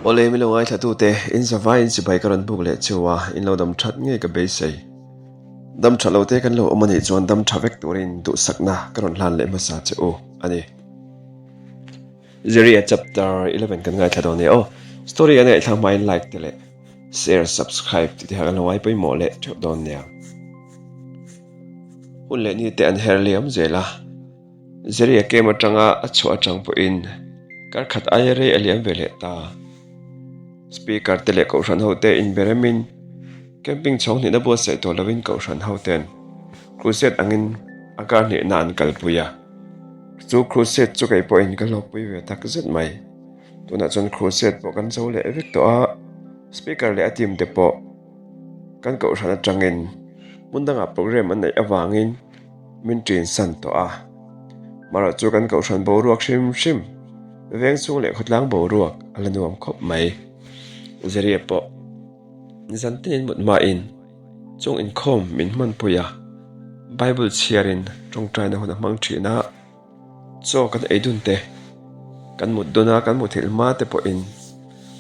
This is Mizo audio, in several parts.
Awle min lo ngaithlatute, in zavaiin chibai ka rawn buk leh cheu a, in lo dam that ngei ka beisei. Dam tha lo te kan lo awm a nih chuan dam tha vek turin duhsakna ka rawn hlan leh hmasa che u a ni. Zeria chapter 11 kan ngaithla dawn e aw. Story kan ngaihthlak hmain like te leh share subscribe tih te kha kan lo ngai pawimawh leh theuh dawn nia. Hun leh ni te an her liam zel a. Zeria kem atanga a chhuah atang pawhin kar khat aia rei a liam ve leh ta. Speaker te leh kohhran ho te inberemin camping chhawng hnihna buatsaih tawh lovin kohhran ho ten crusade angin a kar hnihna an kalpui a. Chu crusade chu kei pawhin ka hlawkpui ve tak zet mai. Tunah chuan crusade pawh kan zo leh vek tawh a, speaker leh a team te pawh kan kohhran atangin hmun dangah program an neih avangin min ṭin san tawh a. Marawh chu kan kohhran boruak hrim hrim, veng chhung leh khawtlang boruak a la nuam khawp mai. Zeria pawh zan tinin mut hmain chung inkhawm min hmanpui a, Bible chhiarin tawngtaina hun a hmang ṭhin a. Chaw kan ei dun te, kan mut dun a, kan muthilh hma te pawhin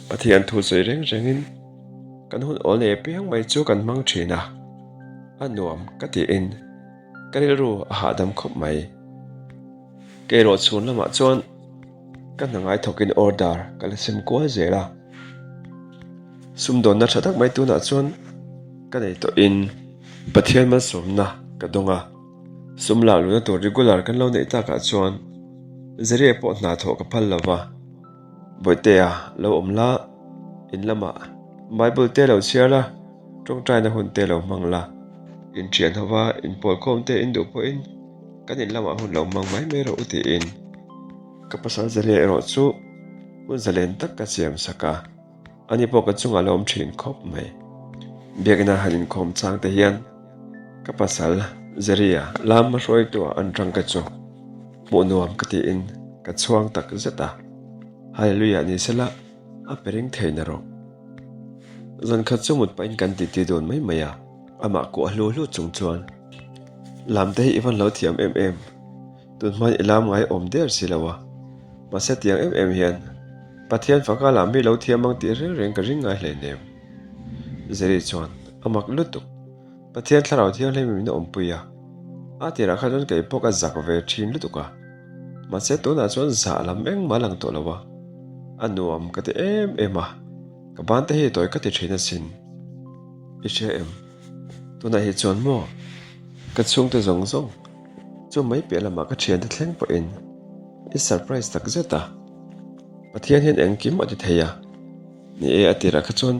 Pathian thu sawi reng rengin kan hun awl nei apiang mai chu kan hmang thin a, a nuam ka tiin ka rilru a hahdam khawp mai. Kerawh chhun lamah chuan ka hna ngai thawkin order ka la sem kual zel a, sumdawnna tha tak mai tunah chuan ka nei tawhin Pathian malsawmna ka dawng a. Sum lak luhna tur regular kan lo neih takah chuan Zeria pawh hna thawh ka phal lo va, Bawihtea lo awm la, in lamah Bible te lo chhiar la, tawngtaina hun te lo hmang la, inthian ho va inpawlkhawm te in duh pawhin kan in lamah hun lo hmang mai mai rawh u tiin ka pasal Zeria erawh chu hun zalen tak ka siam sak a. Ani pawh ka chungah la awm thin khawp mai. Biakina han inkhawm chang te hian ka pasal Zeria lam hmahruaitu ah an tang ka chu hmuh nuam ka tiin ka chhuang tak zet a. Hallelujah ni sela a pe ring thei na rawh. Zan khat chu mut pahin kan titi dun mai mai a, amah kuah hlu hlu chung chuan lam te hi i van lo thiam em em. Tun hmain i lam ngai awm der si lo a, mahse tiang em em hian Pathian faka lam hi lo thiam ang tih reng reng ka ring ngai hleinem. Zeri chuan a mak lutuk. Pathian thlarau thianghlim in min awmpui a, a tirah kha chuan kei pawh ka zak ve thin lutuk a, mahse tunah chuan zah lam engmah a lang tawh lo a, a nuam ka ti em em a, ka ban te hi tawi ka ti thin asin. I hria em? Tunah hi chuan maw ka chhungte zawng zawng Chu mai piah lamah ka thiante thleng pawhin i surprise tak zet a, Pathian hian engkim a ti thei a, ni e a tirah kha chuan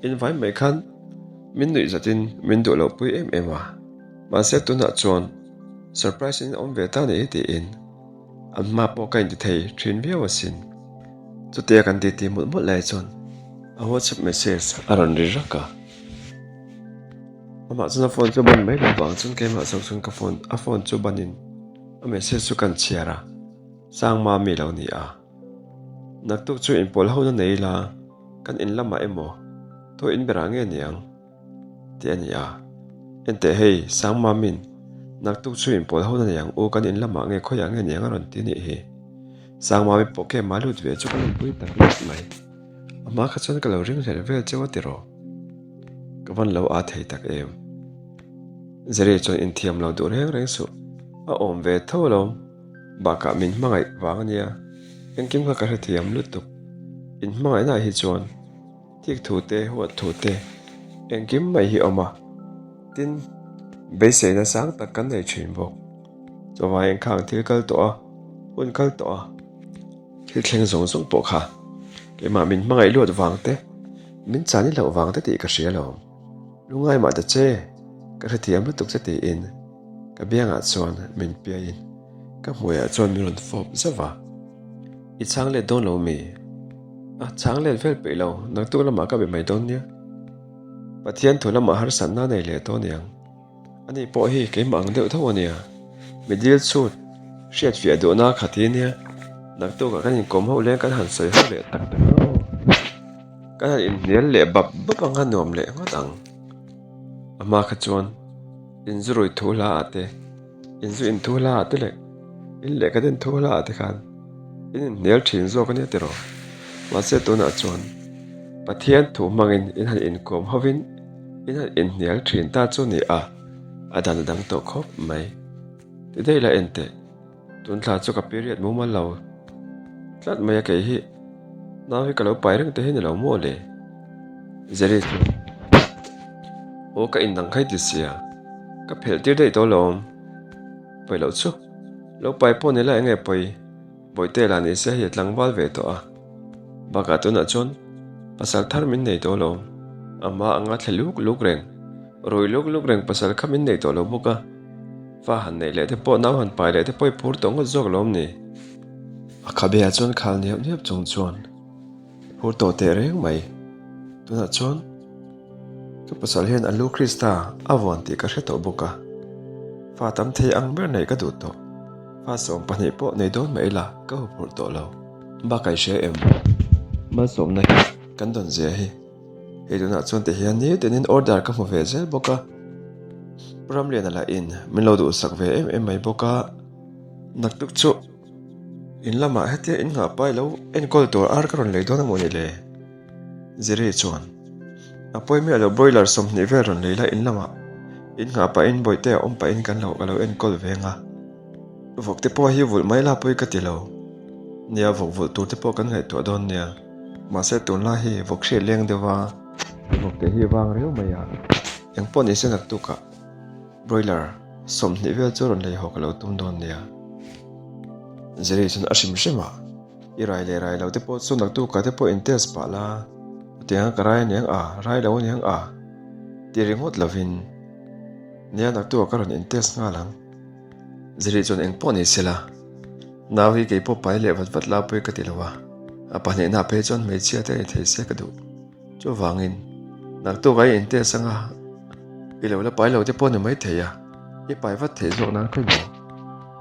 invai mai khan min nuih zatin min duh loh pui em em a, mahse tunah chuan surprise in awm ve ta ni hi tiin an hma pawh ka inti thei thin viau asin. Chutia kan titi mawlh mawlh lai chuan a whatsapp message a rawn ri rak a. Amah chuan a phone chu ban mai loh vang chuan keimah zawk chuan ka phone a phone chu banin a message chu kan chhiar a, Sangma mi lo ni a. Naktuk chu inpawl ho na nei ila kan in lamah emaw thaw in berah nge niang tih a ni a. Enteh hei Sangma min naktuk chu inpawl ho na nei ang u kan in lamah nge khawiah nge niang a rawn ti nih hi. Sangma mi pawh kema lut ve chu ka lawmpui tak ngawt mai. A hma kha chuan ka lo ring hlel vel cheu a tiraw? Ka van lo aa thei tak em? Zeri chuan inthiam lo duh reng reng suh. A awm ve tho alawm. Bakah min hmangaih vang a nia. Engkim kha ka hrethiam lutuk. In hmangaihnaah hi chuan thik thu te, huat thu te, engkim mai hi awm a. Tin, beiseina sang tak kan nei thin bawk. Chuvangin khang thil kal tawh a, hun kal tawh a. Thil thleng zawng zawng pawh kha keimah min hmangaih luat vang te, min chani loh vang te tih ka hria lo. Lungai mah ta che, ka hrethiam lutuk che tiin ka biangah chuan min piaiin ka hmuiah chuan min rawn fawp zauh va. I chhang let dawn lo mi? A chhang let vel peih lo, naktuk lamah ka be mai dawn nia. Pathian thu lamah harsatna nei leh tawh aniang. Ani pawh hi keimah ang deuh tho a nia. Mi dil chhut hriat fiah duhna kha ti nia. Naktukah kan inkawm ho leng kan han sawi ho leh tak tak ang aw. Kan han inhnial leh bap bap ang a nuam leh ngawt ang. A hma kha chuan inzurui thu hla ah te, inzu in thu hla ah te leh in lehkha den thu hla ah te khan in inhnial thin zawk a nia tiraw. Mahse tunah chuan Pathian thu hmangin in han inkawm hovin in han inhnial thin ta chu ni a, a dan a dang tawh khawp mai. Ti daih la en teh, tun thla chu ka period mumal lo tlat mai a kei hi nau hi ka lo pai reng te hi ni lo maw le? Zeri chuan Aw ka indang khai ti sia, ka phelh tir daih tawh lawm. Pawi loh chu, lo pai pawh ni la eng nge pawi? Bawihte lah ni se hei a tlangval ve tawh a, bakah tunah chuan pasal thar min nei tawh lo, a hma anga thle luk luk reng, rui luk luk reng pasal kha min nei tawh lo bawk a, fa han neih leh te pawh nau han pai leh te pawh i phur tawh ngawt zawk lawm ni? A khabe ah chuan khal niap niap chung chuan phur tawh teh reng mai, tunah chuan ka pasal hian a lu Krista a vuan tih ka hre tawh bawk a, fa tam thei ang ber neih ka duh tawh. Fa 12 pawh nei dawn mai ila ka huphurh tawh lo. Bak ai hria em? Malsawmna hi kan dawn zia hi. Hei tunah chuan ti hian nitinin order ka hmu ve zel bawk a. Pu Ramliana lah in min lo duhsak ve em em mai bawk a. Naktuk chu in lamah hetia in nghah pai lo enkawl tur ar ka rawn lei dawn amaw ni le? Ziri chuan, A pawi miah lo broiler 20 vel rawn lei la in lamah in nghah pahin bawihte a awm pahin kan lo ka lo enkawl ve ang a. Vawk te pawh hi vulh mai la pawi ka ti lo. Nia vawk vulh tur te pawh kan ngaihtuah dawn nia. Mahse tunlai hi vawk hriat leng deuh a. Vawk te hi vang riau mai a. Eng pawh nise naktukah broiler 20 vel chu rawn lei haw ka lo tum dawn nia. Ziri chuan a hrim hrim a. I rai leh rai lo te pawh chu naktukah te pawh in test pah la, chutianga ka rai aniang a, rai lo aniang a ti ringawt lovin nia naktukah ka rawn in test nghal ang. Zirih chuan eng pawh ni sela, nau hi kei pawh pai leh vat vat la pawh hi ka ti lo a, a pahnihna phei chuan hmeichhia te ni thei se ka duh. Chuvangin naktukah i in test anga i lo la pai lo te pawh ni mai thei a, i pai vat theih zawk nan khawi maw?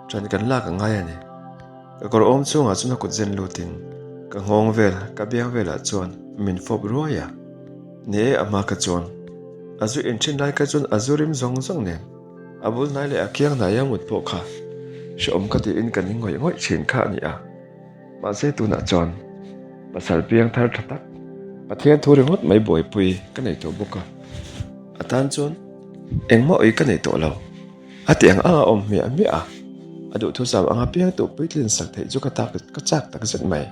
Ṭan kan lak a ngai a ni. Ka kawr awm chungah chuan a kut zen lutin ka nghawng vel, ka biang velah chuan min fawp ruai a. Ni e, a hma kha chuan a zu inṭhin lai kha chuan a zu rim zawng zawng nen a bul hnai leh a kiang hnaia mut pawh kha hrehawm ka tiin ka ning ngawih ngawih ṭhin kha a ni a. Mahse tunah chuan pasal piang thar ṭha tak Pathian thu ringawt mai buaipui ka nei tawh bawk a, a tan chuan engmah ui ka nei tawh lo. A ti ang ang a awm hmiah hmiah a, a duhthusam anga piang tuh puitlin sak theih chu ka tak ka chak tak zet mai.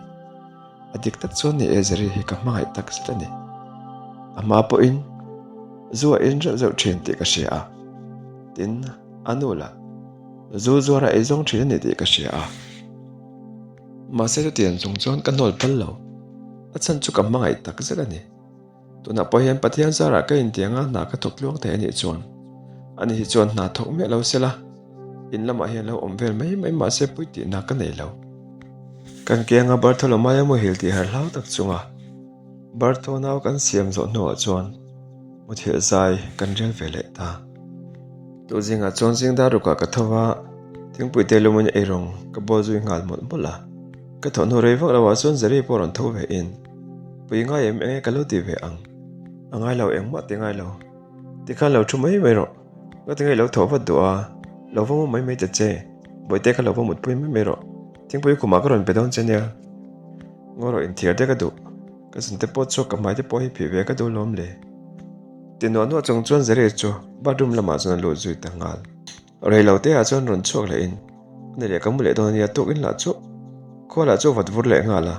A dik tak chuan ni e Zari hi ka hmangaih tak zet a ni. A hma pawhin zu a in reuh zeuh thin tih ka hria a, tin a nu lah zu zuar a eizawng thin a ni tih ka hria a. Mahse chutiang chung chuan ka hnawl phal lo, a chhan chu ka hmangaih tak zet a ni. Tunah pawh hian Pathian zarah ka intiang a, hna ka thawk tluang thei a nih chuan ani hi chuan hna thawk miah lo sela, in lamah hian lo awm vel mai mai mahse pui tihna ka nei lo. Kan kianga Bartholomaia muhil tih har hlau tak chunga Bartho nau kan siam zawh hnuah chuan muthilh zai kan rel ve leh ta. Tu zingah chuan zing dar rukah ka tho va, thingpui te lumin eirawng ka bawl zui nghal mawlh mawlh a. Ka thawh hnu rei vak loah chuan Zari pawh rawn tho ve in, Pui ngai em enge ka lo ti ve ang, a ngai lo engmah ti ngai lo, tikhan lo thu mai mai rawh, ka ti ngei lo thawh vat duh a, lo va mu mai mai ta che, bawihte kha lo va mutpui mai mai rawh, thingpui khumah ka rawn pe dawn che nia, ngaw rawh inthiar te ka duh, ka zun te pawh chhuak ka hmai te pawh hi phih ve ka duh lawm le. Ti nuah nuah chung chuan Zari chu bathroom lamah chuan a lut zui ta nghal. Rei lo te ah chuan rawn chhuak leh in ani leh ka mu leh dawn ania tuk in lah chu khual ah chu vat vur leh nghal a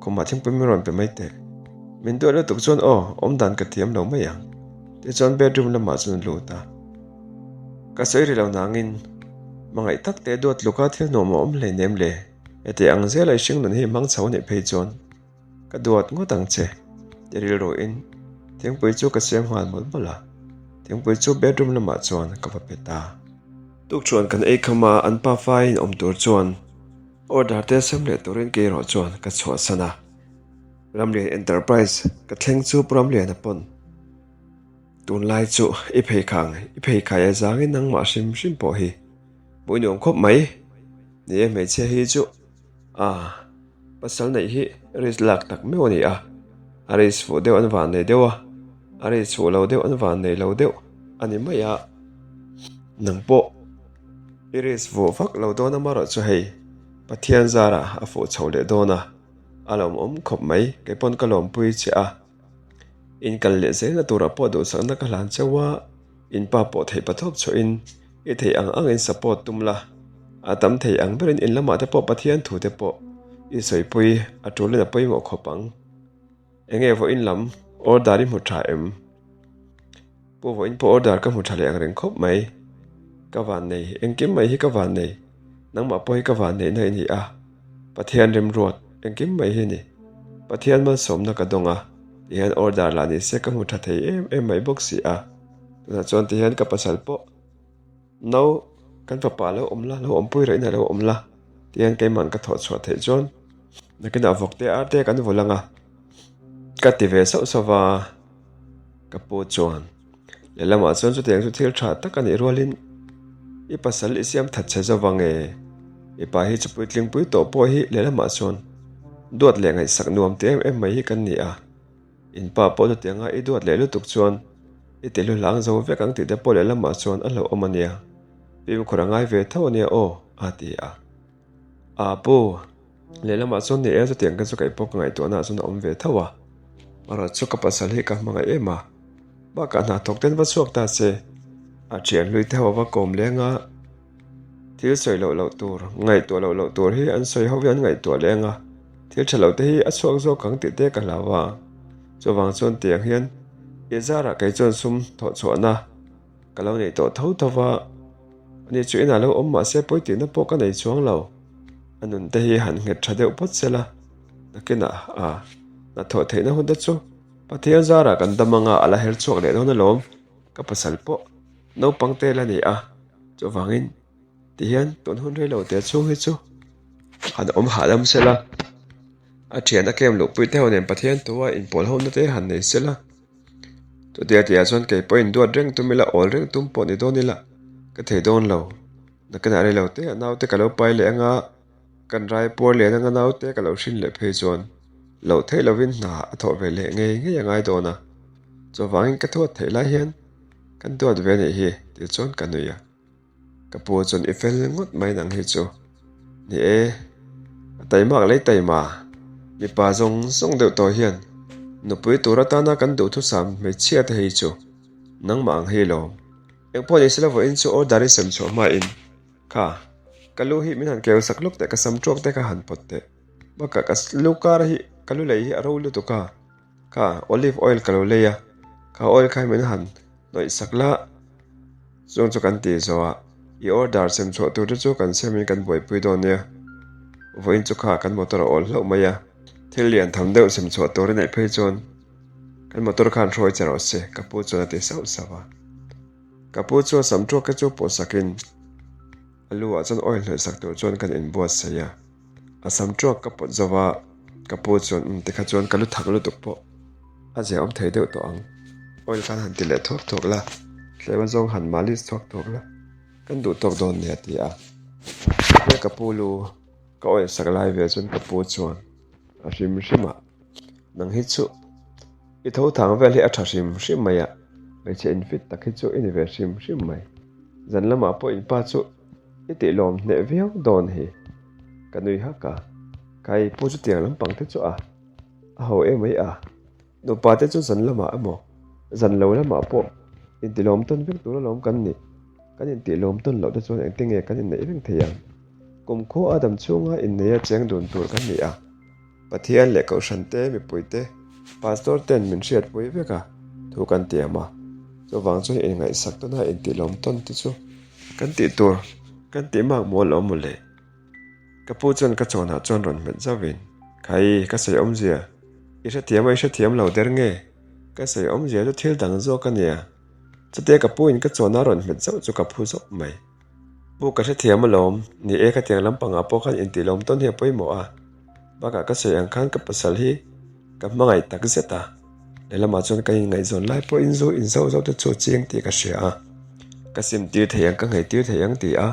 khumah thingpui min rawn pe mai teh min duat lutuk chuan aw awm dan ka thiam lo mai ang tichuan bedroom lamah chuan a lut a ka sawi ri lo nangin hmangaih tak te duat tluka thil nuam a awm hleinem le heti ang zela i hring nun hi hmang chho anih phei chuan. Ka duat ngawt ang che, ti rilruin thingpui chu ka siam nghal mawlh mawlh a, thingpui chu bedroom lamah chuan ka va pe ta. Tukṭhuan kan ei kham a, an pa faiin awm tur chuan order te sem leh turin kei erawh chuan ka chhuahsan a. Ramlian Enterprise ka thleng chu Pu Ramliana pawn tunlai chu i pheikhang i pheikhai a zangin nangmah hrim hrim pawh hi hmuh i nuam khawp mai, ni e hmeichhia hi chu. A, pasal neih hi risk lak tak meuh a ni a, a risk fuh deuh an van nei deuh a, a risk fuh lo deuh an van nei lo deuh a ni mai a, nang pawh i risk fuh vak lo dawn amarawh chu hei Pathian zarah a fuh chho leh dawn a. A lawmawm khawp mai, kei pawn ka lawmpui che a. In kal leh zelna turah pawh duhsakna ka hlan cheu a, in pa pawh theih pathawp chhuahin i theih ang angin support tum la. A tam thei ang berin in lamah te pawh Pathian thu te pawh i sawipui a tulin a pawimawh khawp ang. Enge vawiin lam order i hmu tha em? Pu vawiin pawh order ka hmu tha leh ang reng khawp mai. Ka van nei, engkim mai hi ka van nei. Nangmah pawh hi ka van neihna i ni a. Pathian remruat, engkim mai hi ni. Pathian malsawmna ka dawng a, tihian order lah ni se ka hmu tha thei em em mai bawk si a. Tunah chuan tihian ka pasal pawh No, kan fapa lo awm la, lo awmpui rih inah lo awm la, tihian keiman ka thawh chhuah theih chuan nakinah vawk te ar te kan vul ang a, ka ti ve sauh sauh va, ka pu chuan lehlamah chuan chutiang chu thil tha tak a nih rualin i pasal i siam that chhe zo vang e, i pa hi chu puitlingpui tawh pawh hi lehlamah chuan duat leh ngaihsak nuam ti em em mai hi kan ni a. In pa pawh chutianga i duat leh lutuk chuan i ti hlu hlang zo vek ang tih te pawh lehlamah chuan a hlauhawm a nia. Fimkhur a ngai ve tho a nia aw, a ti a. Aa pu, lehlamah chuan ni e chutiang ka chu kaih pawh ka ngaihtuahnaah chuan a awm ve tho a. Erawh chu ka pasal hi ka hmangaih em a, bakah hna thawk ten va chhuak ta che. A thian hlui te ho a va kawm leng a. Thil sawi loh loh tur, ngaihtuah loh loh tur hi an sawi ho hian ngaihtuah leng a, thil tha lo te hi a chhuak zawk ang tih te ka hlau a. Chuvang chuan tiang hian i zarah kei chuan sum thawh chhuahna ka lo nei tawh tho tho va, ani chu inah lo awm mahse pawi tihna pawh ka nei chuang lo. A nun te hi han nghet tha deuh phawt sela, nakinah a hnathawh theihna hun te chu Pathian zarah kan dam anga a la her chhuak leh dawn alawm. Ka pasal pawh naupang te la ni a, chuvangin tihian tun hun rei lo te chhung hi chu han awm hahdam se la, a thian a kem luhpui te ho nen Pathian tua inpawl ho na te han nei se la, chutia tihah chuan kei pawhin duat reng tum ila awl reng tum pawh ni dawn ila ka thei dawn lo, nakinah rei lo te a naute ka lo pai leh anga. Kan rai puar lian anga naute ka lo hrin leh phei chuan loh theih lovin hna a thawh ve leh ngei ngei a ngai dawn a, chuvangin ka thuat theih lai hian kan duat ve anih hi tih chuan ka nui a, ka pu chuan i fel ngawt mai nang hi chu ni e, a taimak lei taima mipa zawng zawng deuh tawh hian nupui tur atana kan duhthusam hmeichhia te hi chu nangmah ang hi lawm engpawh ni sela vawiin chu order i sem chhuah hmain. Kha, ka lu hi min han keu sak lawk teh, ka sam tuak te kha han pawt teh. Bakah ka lu kar hi, ka lu lei hi a ro lutuk a. Kha, olive oil ka lo lei a, kha oil kha min han hnawih sak la. Chung chu kan tih zawh a, i order sem chhuah tur te chu kan siamin kan buaipui dawn nia. Vawiin chu kha kan motor a awl hlauh mai a, thil lian tham deuh sem chhuah tur i neih phei chuan kan motor khan hruai che rawh se, ka pu chuan a ti sauh sauh a. Ka pu chu a sam tuak te chu pawh sakin a lu ah chuan oil hnawih sak tur chuan kan inbuatsaih a, a sam tuak ka pawt zo a, ka pu chuan umm tikha chuan ka lu thak lutuk pawh a zia awm thei deuh tawh ang, oil khan han ti leh thuak thuak la, tlema zawng han malis thuak thuak la, kan duh tawk dawn nia a ti a, he ka pu lu ka oil sak lai ve chuan ka pu chuan a hrim hrim a, nang hi chu. I tho thang vel hi a tha hrim hrim mai a, hmeichhe infit tak hi chu i ni ve hrim hrim mai. Zan lamah pawh in pa chu i tih lawm hneh viau dawn hi. Ka nui hak a, Kai pu chutiang lampang te chu a a ho em mai a, nupa te chu zan lamah emaw zan lo lamah pawh intilawm tawn vek tur alawm kan nih. Kan intih lawm tawn loh te chuan engtin nge kan inneih reng thei ang? Kumkhua a dam chhunga inneia cheng dun tur kan ni a. Pathian leh Kohhran te, mipui te, Pastor ten min hriatpui vek a, thu kan tiam a. Chuvang chuan inngaihsak tawna intih lawm tawn te chu kan tih tur kan tih mak mawl awm mawle. Ka pu chuan ka chawnah chuan rawn hmet zauhin, Khai, ka sawi awmzia, i hrethiam a i hrethiam lo der nge? Ka sawi awmzia chu thil dang zawk a nia. Chutia ka pu in ka chawnah rawn hmet zauh chu ka phu zawk mai. Pu ka hrethiam alawm, ni e khatiang lampangah pawh khan intih lawm tawn hi a pawimawh a, bakah ka sawi ang khan ka pasal hi ka hmangaih tak zet a, lehlamah chuan ka inngaihzawn lai pawhin zu in zauh zauh te chu a chiang tih ka hria a, ka sim tir thei ang ka nghei tir thei ang ti a,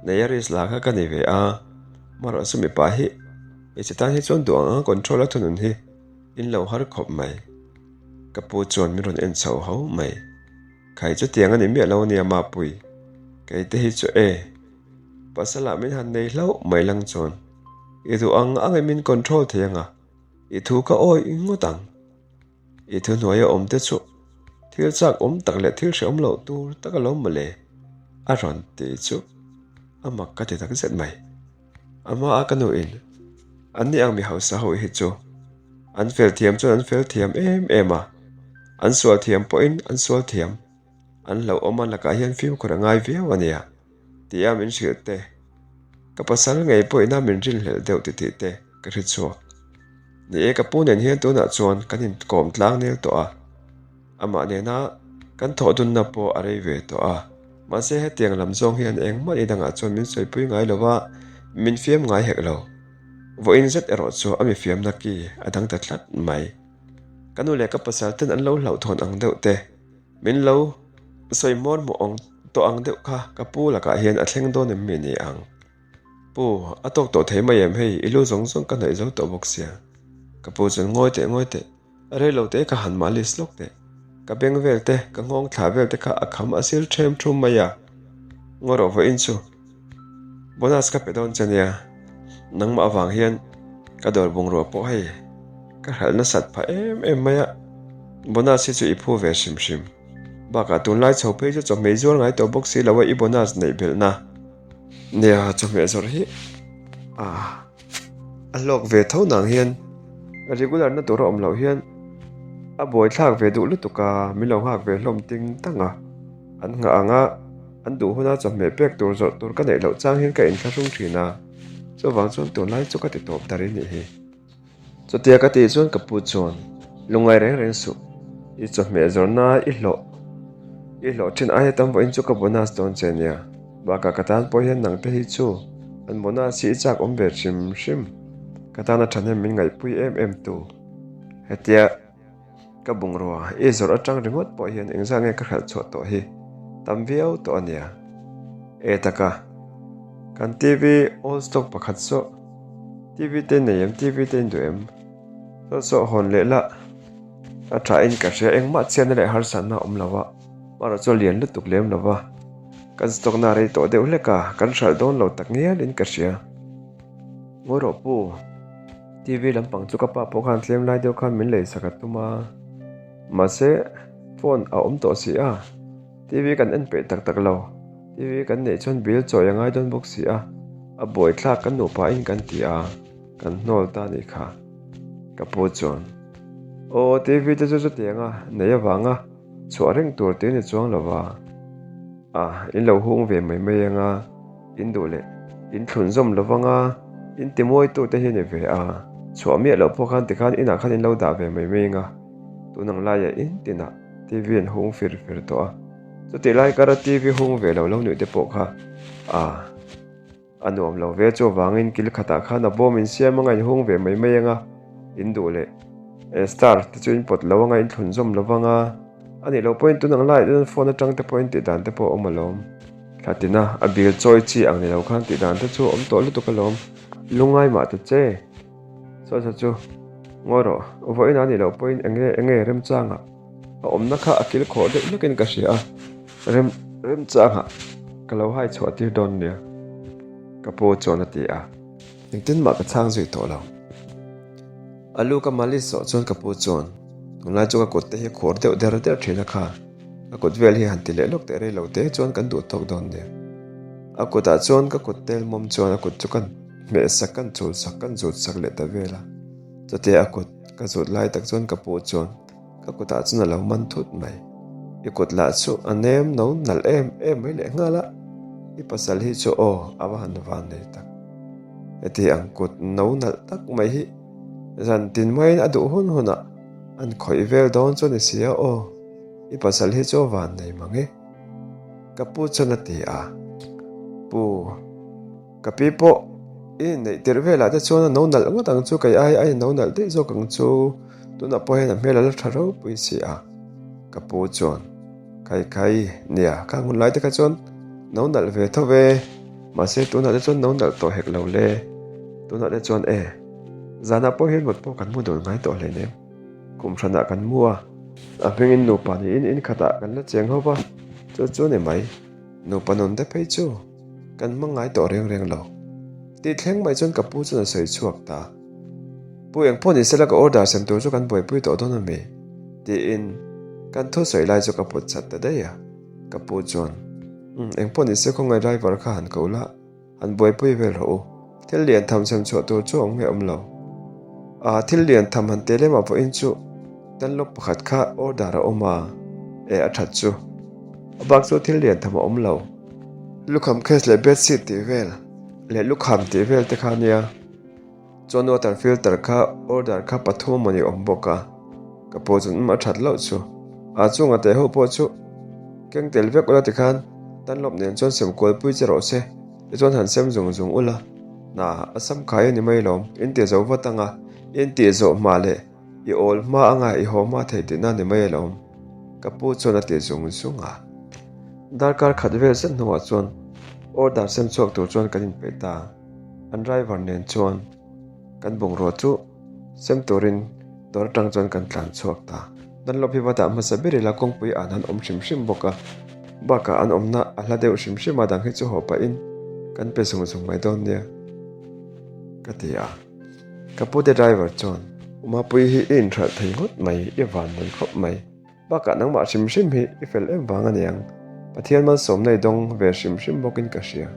neia risk la kha ka nei ve a, marawh chu mipa hi hmeichhe tan hi chuan duh ang anga control a thunun hi in lo har khawp mai, ka pu chuan min rawn en chho ho mai. Khai chutiang a ni miah lo ania Mapui, kei te hi chu e, pasalah min han nei hlauh mai lang chuan i duh ang ang in min control thei ang a. I thu ka awih ngawt ang. I thuhnuaia awm te chu thil chak awm tak leh thil hrehawm loh tur tak a lo mawle a rawn ti chu a mak ka ti tak zet mai. A hmaa ka nuin an ni ang mi hausa ho hi chu an fel thiam chuan an fel thiam em em a, an sual thiam pawhin an sual thiam. An hlauhawm a lakah hian fimkhur a ngai viau a nia tia min hrilh te, ka pasal ngei pawhin a min rinhlelh deuh titih te ka hre chhuak. Ni e, ka pu nen hian tunah chuan kan inkawm tlang nel tawh a, amah nena kan thawh dunna pawh a rei ve tawh a, mahse hetiang lam zawng hian engmah ni dangah chuan min sawipui ngai lo va, min fiam ngai hek lo. Vawiin zet erawh chu a mi fiamna ki a dang ta tlat mai. Ka nu leh ka pasal ten an lo hlauhthawn ang deuh te. Min lo sawi hmawr hmuh awng tawh ang deuh kha ka pu lakah hian a thleng dawn em mi ni ang? Pu, a tawk tawh thei mai em hei, i lu zawng zawng ka hnaih zo tawh bawk sia. Ka pu chuan ngawi teh ngawi teh, a rei lo te ka han malis lawk teh. Ka beng vel te, ka nghawng thla vel te kha a kham a sir ṭhem ṭhum mai a. Ngaw rawh vawiin chu. Bonus ka pe dawn che nia, nangmah avang hian ka dawr bungrua pawh hei ka hralh nasat phah em em mai a, bonus hi chu i phu ve hrim hrim. Bakah tunlai chho phei chu chawhmeh zuar ngai tawh bawk si lo a i bonus neih belhna nia chawhmeh zawrh hi a a hlawk ve tho nang hian regular na tur a awm loh hian a buaithlak ve duh lutuk a, min lo nghak ve hlawm ting tang a, an nghah ang a. An duh huna chawhmeh pek tur zawrh tur ka neih loh chang hian ka inthlahrung thin a, chuvang chuan tunlai chu ka ti tawp ta ri nih hi. Chutia ka tih chuan ka pu chuan, Lungngai reng reng suh, i chawhmeh zawrhna i hlawh i hlawh thin aia tam vawiin chu ka bonus dawn che nia, bakah ka tan pawh hian nangte hi chu an bonus hi i chak awm ve hrim hrim, ka tana thahnem min ngaihpui em em tu. Hetia. Ka bungrua i zawrh atang ringawt pawh hian engzah nge ka hralh chhuah tawh hi tam viau tawh a nia. E taka, kan TV old stock pakhat saw TV te nei em, TV te in duh em? Saw saw hawn leh lah a tha in ka hria engmah chhiatna leh harsatna a awm lo a, amaherawh chu a lian lutuk lem lo va, kan stock na rei tawh deuh hlek a, kan hralh dawn lo tak ngial in ka hria. Ngawi rawh pu. TV lampang chu ka pa pawh khan tlem lai deuh khan min lei sak a tum a, mahse phone a awm tawh si a, TV kan en peih tak tak lo, TV kan neih chuan bill chawi a ngai dawn bawk si a, a buaithlak kan nupa in kan ti a, kan hnawl ta anih kha. Ka pu chuan, Aw TV te chu chutiang a nei avanga chhuah reng tur tih a ni chuang lo va, a in lo hung ve mai mai ang a, In duh leh in thlun zawm lo vang a, in ti mawitu te hi a ni ve a, chhuah miah loh pawh khan tikhan inah khan in lo dah ve mai mai ang a, tun ang laiah in tinah TV an hung fir fir tawh a, chutih lai kara TV hung ve lo lo nuih te pawh kha a a nuam lo ve chuvangin kil khatah khan a bawm in siam anga in hung ve mai mai ang a, in duh leh star te chu in pawt lo anga in thlun zawm lo vang a. A nih loh pawhin tun ang laiah chuan phone atang te pawhin tih dan te pawh a awm alawm. Thla tina a bil chawi chi ang ni lo khan tih dan te chu a awm tawh lutuk alawm. Lungngai mah ta che. Saw saw chu ngawi rawh. Vawiin a nih loh pawhin eng nge eng nge remchangah a awmna kha a kil khawh deuh hlekin ka hria a. Rem remchangah ka lo hai chhuah tir dawn nia. Ka pu chuan a ti a. Engtin mah ka chhang zui tawh lo. A lu ka malis zawh chuan ka pu chuan, Tunlai chu ka kut te hi khur deuh der der thin a kha, ka kut vel hi han ti leh lawk teh rei lo te chuan kan duh tawk dawn nia. A kutah chuan ka kut tel mawm chuan a kut chu kan hmeh sak kan chul sak kan zut sak leh ta vel a. Chutia a kut ka zut lai tak chuan ka pu chuan ka kutah chuan a lo man thut mai. I kut lah chu a nem no nalh em em mai leh nghal a, i pasal hi chu aw a va han van nei tak. Heti ang kut no nalh tak mai hi zan tin maiin a duh hun hunah an khawih vel dawn chu a ni si a aw, i pasal hi chu a van nei mang e. Ka pu chuan a ti a, Pu, ka pi pawh i inneih tirh velah te chuan a no nalh ngawt ang chu, kei ai a inno nalh daih zawk ang chu, tunah pawh hian a hmel a la tha ropui si a, ka pu chuan. Khai khai, nia, khang hun lai te kha chuan no nalh ve tho ve, mahse tunah te chuan no nalh tawh hek lo le, tunah te chuan e, zanah pawh hian mut pawh kan mu dun ngai tawh hleinem, kum hranah kan mu a, a hmingin nupa niin in khatah kan la cheng ho va, chu chu ni mai, nupa nun te phei chu kan hmang ngai tawh reng reng lo, tih thleng mai chuan ka pu chuan a sawi chhuak ta. Pu engpawh ni sela ka order sem tur chu kan buaipui tawh dawn ami? Tiin kan thusawi lai chu ka pawt chat ta daih a. Ka pu chuan, Umm, engpawh ni se khawngaih driver kha han ko la, han buaipui vel rawh u. Thil lian tham sem chhuah tur chu awm nge awm lo. Aa, thil lian tham han tel em a vawiin chu Dunlop pakhat kha order a awm a, e a that chu. A bak chu thil lian tham a awm lo. Lukham case leh bedsheet tih vel leh lukham tih vel te kha nia. Chuan water filter kha order kha pathum a mawni awm bawk a, ka pu chuan umm a that loh chu. A chunga teh ho pawh chu keng tel vek ula tikhan Dunlop nen chuan sem kualpui che rawh se, tichuan han sem zung zung ula. Hna a sam khai a ni mai lawm, in tih zo vat anga in tih zawh hma leh i awl hma anga i haw hma thei tihna a ni mai alawm, ka pu chuan a ti zung zung a. Darkar khat vel zet hnuah chuan order sem chhuak tur chuan kan inpeih ta. An driver nen chuan kan bungrua chu sem turin dawr atang chuan kan tlan chhuak ta. Dunlop hi va dah hmasa ber ila kawngpui an han awm hrim hrim bawk a, bakah an awmna a hla deuh hrim hrim a dang hi chu haw pahin kan pe zung zung mai dawn nia ka ti a. Ka pute driver chuan, Umapui hi i inhralh thei ngawt mai, i van nei khawp mai. Bakah nangmah hrim hrim hi i fel em vang a niang. Pathian malsawmna i dawng ve hrim hrim bawkin ka hria.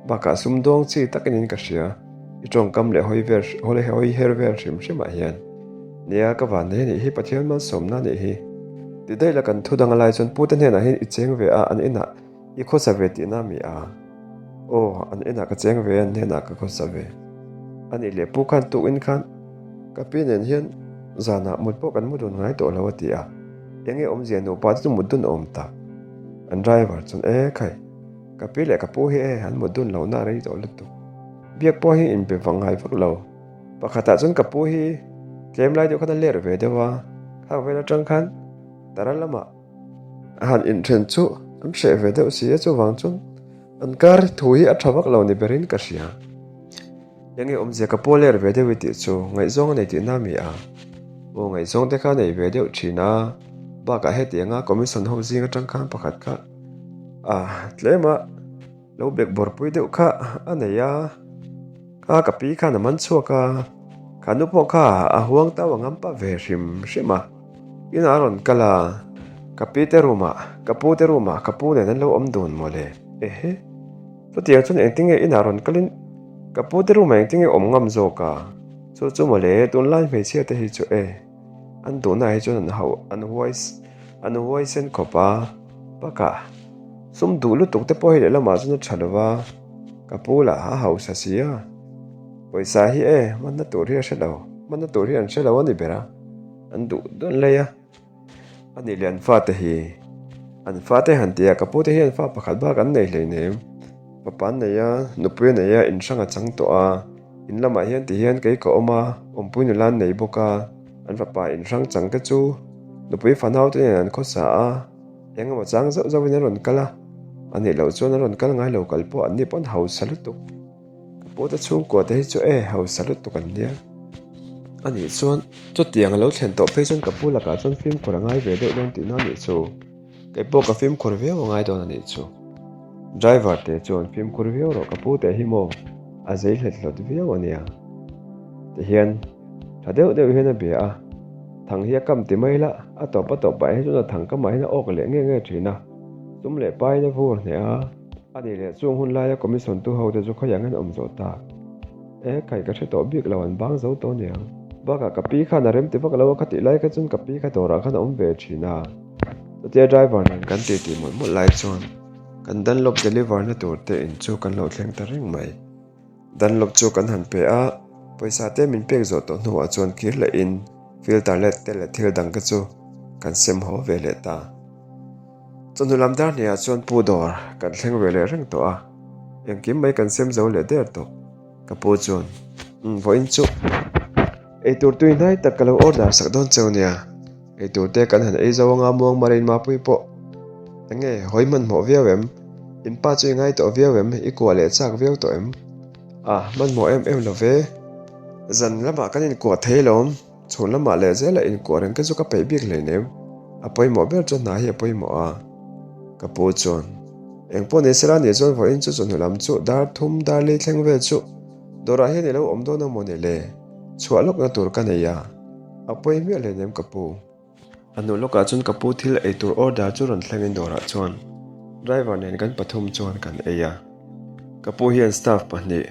Bakah sumdawng chi takin in ka hria. I tawngkam leh hawi vel hawi her vel hrim hrimah hian. Nia, ka van nei anih hi Pathian malsawmna anih hi. Ti daih la kan thu dang a lai chuan pute hnenah hian i cheng ve a an inah I khawsa ve tihna mi a? Aw, an inah ka cheng ve a, an hnenah ka khawsa ve. A nih leh pu khan tukin khan ka pi nen hian zanah mut pawh kan mu dun ngai tawh lo a ti a, enge awmzia nupa te chu mut dun awm tak. An driver chuan e khai, ka pi leh ka pu hi e an mut dun lohna a rei tawh lutuk. Biak pawh hi inbe vang ngai vak lo. Pakhatah chuan ka pu hi tlem lai deuh khan a ler ve deuh a, khang vel atang khan tara lamah A han inthen chu an hreh ve deuh si a, chuvang chuan an kar thu hi a tha vak lo ni berin ka hria. Enge awmzia ka pawl ler ve deuh i tih chu ngaihzawng a nei tihna mi a? Aw ngaihzawng te kha a nei ve deuh thin a, bakah hetianga commission ho zing atang khan pakhat kha a tlem a. Lo bek bawrpui deuh kha a nei a, kha ka pi khan a man chhuak a, kha nu pawh kha a huang tau a ngam pah ve hrim hrim a, inah a rawn kal a, ka pi te room ah, ka pu te room ah ka pu nen an lo awm dun mawle, ehe, chutiang chuan engtinge inah rawn kalin ka pu te room ah engtinge awm ngam zawk a, chu chu mawle tunlai hmeichhia te hi chu e, an duhna ah hi chuan an hauh an huai an huaisen khawp a, bakah. Sum duh lutuk te pawh hi lehlamah chuan a tha lo va, ka pu lah a hausa si a, pawisa hi e hmanna tur hi a hre lo, hmanna tur hi an hre lo a ni ber a, an duh dawn lei a, a nih leh an fate hi, an fate han tih a, ka pu te hian fa pakhat bak an nei hleinem, fapa an nei a, nupui a nei a, in hrang a chang tawh a, in lamah hian ti hian kei ka awm a, awmpui nula an nei bawk a, an fapa in hrang chang te chu nupui fanau te nen an khawsa a. Eng emaw chang zauh zauhin a rawn kal a, a nih loh chuan a rawn kal ngai lo kal pawh an ni pawn hausa lutuk. Ka pute chhungkua te hi chu e hausa lutuk an nia. A nih chuan chutiang a lo thlen tawh phei chuan ka pu lakah chuan fimkhur a ngai ve deuh dawn tihna a nih chu. Kei pawh ka fimkhur viau a ngai dawn a nih chu. Driver te chuan fimkhur viau rawh ka pu te hi maw a zei hlet hlawt viau a nia. Tihian tha deuh deuh hian a bia a. Thang hi a kam ti mai la, a tawp a tawp pah hi chuan a thang kamah hian a awk leh nge nge thin a, sum leh paiin a vur hneh a. A nih leh chung hun laia commission tu ho te chu khawiah ngen awm zawh tak. E, khai ka hre tawh bik lo an bang zo tawh niang. Bakah ka pi khan a rem ti vak lo a kha tih lai kha chuan ka pi kha dawrah khan a awm ve thin a. Chutia driver nen kan tih tih mawlh mawlh lai chuan kan Dunlop deliver na tur te in chu kan lo thleng ta reng mai. Dunlop chu kan han pe a, pawisa te min pek zawh tawh hnuah chuan kir lehin filter let te leh thil dang te chu kan sem haw ve leh ta. Chawhnu lam dar hniah chuan pu dawr kan thleng ve leh reng tawh a, engkim mai kan sem zo leh der tawh. Ka pu chuan, Umm vawiin chu eitur tui hnai tak ka lo order sak dawn cheu nia. Eitur te kan han ei zo anga muang marin Mapui pawh enge hawi hmanhmawh viau em? In pa chu i ngai tawh viau em? I kuah leh chak viau tawh em? A, hmanhmawh em em lo ve. Zan lamah kan inkuah thei alawm, chhun lamah leh zela inkuah reng te chu ka peih bik hleinem. A pawimawh ber chu hna hi a pawimawh a. Ka pu chuan, Engpawh ni sela nih chuan vawiin chu chawhnu lam chu dar thum dar li thleng vel chu dawrah hian i lo awm dawn ang maw ni le? Chhuah lawkna tur ka nei a, a pawi miah hleinem ka pu. A hnu lawkah chuan ka pu thil ei tur order chu rawn thlengin dawrah chuan driver nen kan pathum chuan kan ei a. Ka pu hian staff pahnih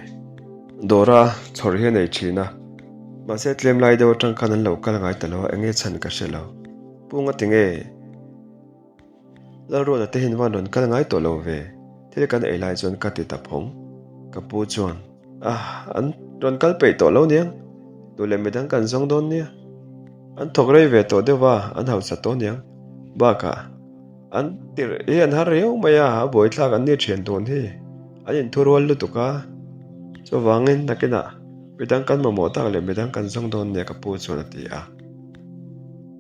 dawra chhawr hi a nei thin a, mahse tlem lai deuh atang khan an lo kal ngai ta lo a, enge chhan ka hre lo. Pu nga tinge? Lalruata te hian van rawn kal ngai tawh lo ve, thil kan ei lai chuan ka ti ta phawng. Ka pu chuan, Ah, an rawn kal peih tawh lo niang, duh leh midang kan zawng dawn nia. An thawk rei ve tawh deuh va, an hausa tawh niang. Bakah, an tirh hi an har riau mai a, a buaithlak an ni thian tun hi, an inthurual lutuk a. Chuvangin nakinah midang kan mamawh tak leh midang kan zawng dawn nia ka pu chuan a ti a.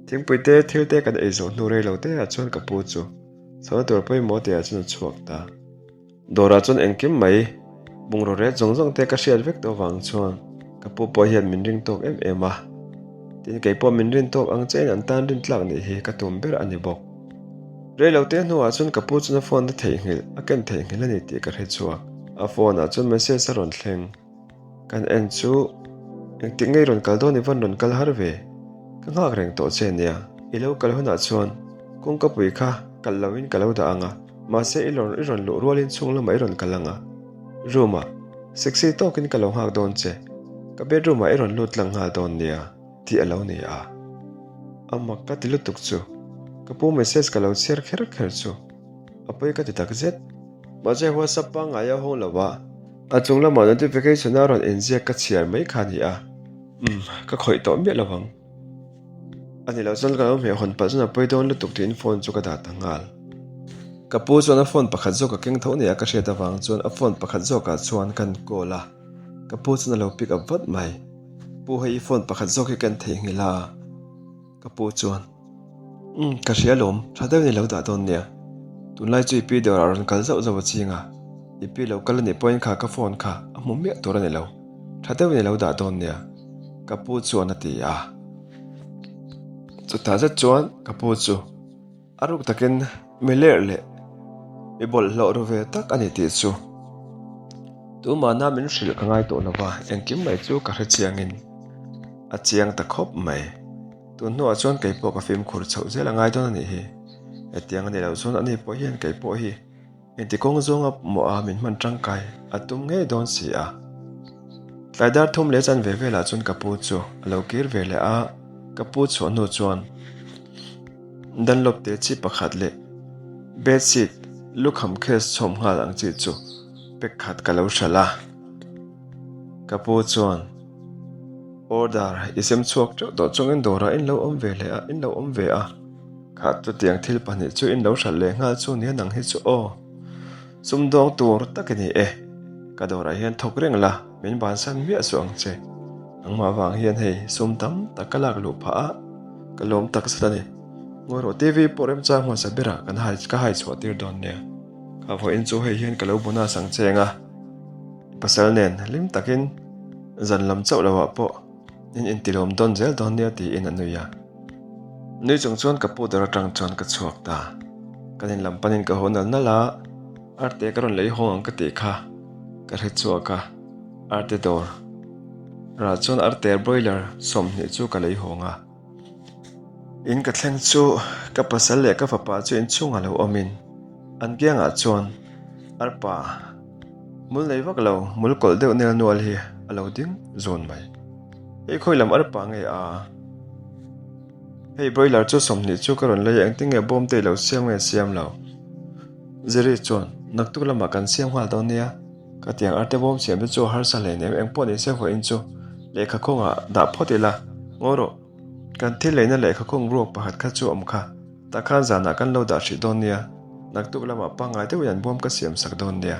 Thingpui te thil te kan ei zawh hnu rei lo te ah chuan ka pu chu chhawna tur pawimawh tih ah chuan a chhuak ta. Dawrah chuan engkim mai bungraw ret zawng zawng te ka hriat vek tawh vang chuan ka pu pawh hian min ring tawk em em a. Tin kei pawh min rin tawk ang chiahin an tan rin tlak nih hi ka tum ber a ni bawk. Rei lo te hnuah chuan ka pu chuan a phone a theihnghilh a ken theihnghilh a ni tih ka hre chhuak. A phone ah chuan message a rawn thleng. Kan en chu engtik ngei rawn kal dawn i van rawn kal har ve? Ka nghak reng tawh che nia. I lo kal hunah chuan kawngka pui kha kalh loin ka lo dah ang a, mahse i rawn i rawn luh rualin chhung lamah i rawn kal ang a. Room ah sexy tawkin ka lo nghak dawn che. Ka bedroom ah i rawn lut tlang nghal dawn nia tih a lo ni a. A mak ka ti lutuk chu ka pu message ka lo chhiar kher kher chu a pawi ka ti tak zet. Mahse WhatsApp pangngai a hawng lo a. A chung lamah notification a rawn inziak ka chhiar mai kha a ni a, umm ka khawih tawh miah lo ang. A ni lo chuan ka lo hmeh hawn palh chuan a pawi dawn lutuk tiin phone chu ka dah ta nghal. Ka pu chuan a phone pakhat zawk a keng tho nia ka hriat avang chuan a phone pakhat zawkah chuan kan call a, ka pu chuan a lo pick up vat mai. Pu hei i phone pakhat zawk hi ka en theihnghilh a. Ka pu chuan, Umm, ka hria lawm, tha deuhin i lo dah dawn nia. Tunlai chu i pi dawrah rawn kal zauh zauh a ching a, i pi lo kal a nih pawhin kha ka phone kha a hmu miah tur a ni lo, tha deuhin i lo dah dawn nia, ka pu chuan a ti a. Chutah zet chuan ka pu chu a ruk takin mi lerh leh mi bawlhhlawh ru ve tak a ni tih chu tumahna min hrilh ka ngai tawh lo va, engkim mai chu ka hre chiangin a chiang ta khawp mai. Tun hnuah chuan kei pawh ka fimkhur chhoh zel a ngai dawn a nih hi. Hetiang a ni loh chuan ani pawh hian kei pawh hi inti kawng zawnga mawh a min hman tangkai a tum ngei dawn si a. Tlai dar thum leh chan ve velah chuan ka pu chu a lo kir ve leh a, ka pu chhuah hnu chuan Dunlop te chi pakhat leh bedsheet lukham case chhawm nghal ang chi chu pack khat ka lo hralh a. Ka pu chuan. Order i sem chhuak teuh tawh chungin dawrah in lo awm ve leh a, in lo awm ve a. Kha chutiang thil pahnih chu in lo hralh leh nghal chu nia nang hi chu aw. Sumdawng tur tak i ni e. Ka dawrah hian thawk reng la, min bansan miah suh ang che. Nangmah vang hian hei sum tam tak ka lak luh phah a, ka lawm tak zet a ni. Ngawi rawh TV pawh remchang hmasa berah kan hai ka hai chhuah tir dawn nia. Kha vawiin chu hei hian ka lo bonus ang che eng a. Pasal nen hlim takin zan lam chauh lohah pawh in intilawm dawn zel dawn nia tiin a nui a. Nui chung chuan ka pu dawr atang chuan ka chhuak ta. Kan in lam panin ka haw nal nal a, arte ka rawn lei hawng ang ka tih kha ka hre chhuak a, arte dawr rah chuan arte broiler 20 chu ka lei hawng a. In ka thleng chu ka pasal leh ka fapa chu inchhungah lo awmin an kiangah chuan arpa mul nei vak lo mul kawlh deuh nel nual hi a lo ding zun mai. Hei khawi lam arpa nge a? Hei broiler chu 20 chu ka rawn lei a engtin nge bawm te i lo siam nge siam lo? Ziri chuan naktuk lamah kan siam nghal dawn nia. Ka tiang arte bawm siam te chu a harsa hle nem engpawh ni se vawiin chu lehkha kawngah dah phawt ila ngaw rawh. Kan thil leina lehkha kawng ruak pakhat kha chu awm kha tah khan zanah kan lo dah hrih dawn nia naktuk lamah pangngai deuhin an bawm ka siam sak dawn nia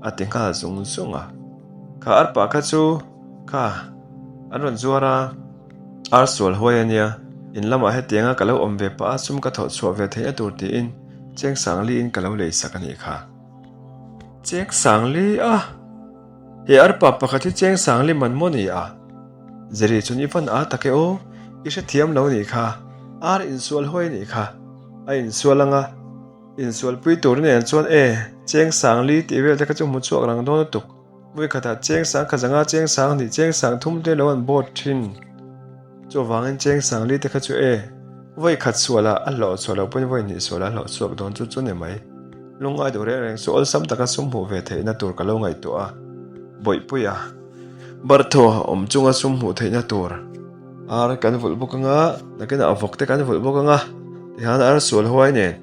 a ti nghal zung zung a. Kha arpa kha chu kha an rawn zuar a, ar sual huai a nia in lamah hetianga ka lo awm ve pah a sum ka thawh chhuah ve theihna tur tiin cheng sangliin ka lo lei sak a nih kha. Cheng Sangli a? He arpa pakhat hi Cheng Sangli man maw ni a? Ziri chuan i van a tak e aw, i hrethiam lo nih kha, ar insual huai nih kha, a insual anga insualpui tur nen chuan e, Cheng Sangli tih vel te kha chu hmu chhuak rang dawn lutuk. Vawi khatah cheng sang kha zanga cheng sang hnih cheng sang thum te lo an board thin. Chuvangin cheng sang li te kha chu e, vawi khat sualah a hlawh chhuah loh pawhin vawi hnih sualah a hlawh chhuak dawn chu chu ni mai. Lungngai duh reng reng chu awlsam taka sum hmuh ve theihna tur ka lo ngaihtuah a, Bawihpuia barthaw awm chunga sum hmuh theihna tur ar kan vulh bawk anga, nakinah vawk te kan vulh bawk anga, tihian ar sual huai nen.